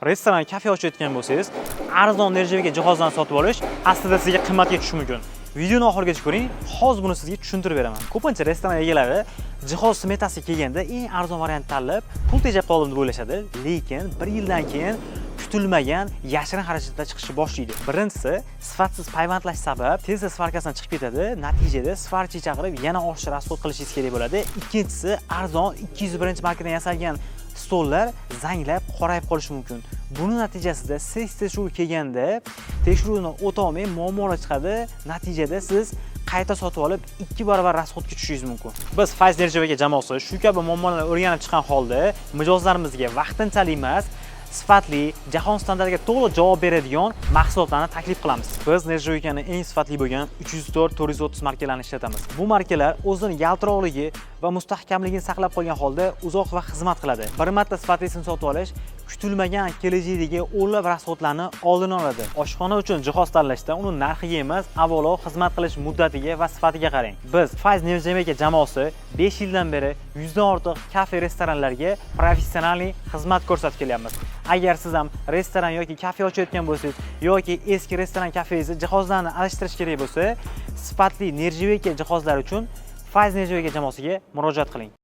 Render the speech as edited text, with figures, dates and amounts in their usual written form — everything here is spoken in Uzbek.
Restoran, kafe ochayotgan bo'lsangiz, arzon нержавейка jihozlarni sotib olish aslida sizga qimmatga tushishi mumkin. Videoni oxirigacha ko'ring, hozir buni sizga tushuntirib beraman. Ko'pincha restoran egalari jihoz smetasi kelganda eng arzon variant tanlab, pul tejab qoldim deb o'ylashadi, lekin bir yildan keyin kutilmagan yashirin xarajatlar chiqishni boshlaydi. Birinchisi, sifatsiz payvandlash sabab tezda svarkasidan chiqib ketadi. Natijada сварщик chaqirib, yana oshiqcha расход qilishingiz kerak bo'ladi. Ikkinchisi, arzon 201 markadan yasalgan stollar zanglab, qorayib qolishi mumkin. Buni natijasida SES tekshiruv kelganda tekshiruvni o'tolmay muammolar chiqadi. Natijada siz qayta sotib olib, ikki barobar расход ga tushishingiz mumkin. Biz, Fayz Нержавейка jamoasi, shu kabi muammolarni o'rganib chiqqan holda mijozlarimizga vaqtinchalik emas, sifatli, jahon standartiga to'liq javob beradigan mahsulotlarni taklif qilamiz. Biz нержавейка ni eng sifatli bo'lgan 304, 430 markalarini ishlatamiz. Bu markalar o'zini yaltiroqligi va mustahkamligini saqlab qolgan holda uzoq vaqt xizmat qiladi. Bir marta sifatlisini sotib olish kutilmagan kelajakdagi o'nlab расход larni oldini oladi. Oshxona uchun jihoz tanlashda uni narxiga emas, avvalo xizmat qilish muddatiga va sifatiga qarang. Biz, Fayz Нержавейка jamoasi, 5 yildan beri 100 dan ortiq kafe, restoranlarga professional xizmat ko'rsatib kelyapmiz. Agar siz ham restoran yoki kafe ochayotgan bo'lsangiz yoki eski restoran, kafengizni jihozlarini almashtirish kerak bo'lsa, sifatli нержавейка jihozlar uchun Fayz Нержавейка jamoasiga murojaat qiling.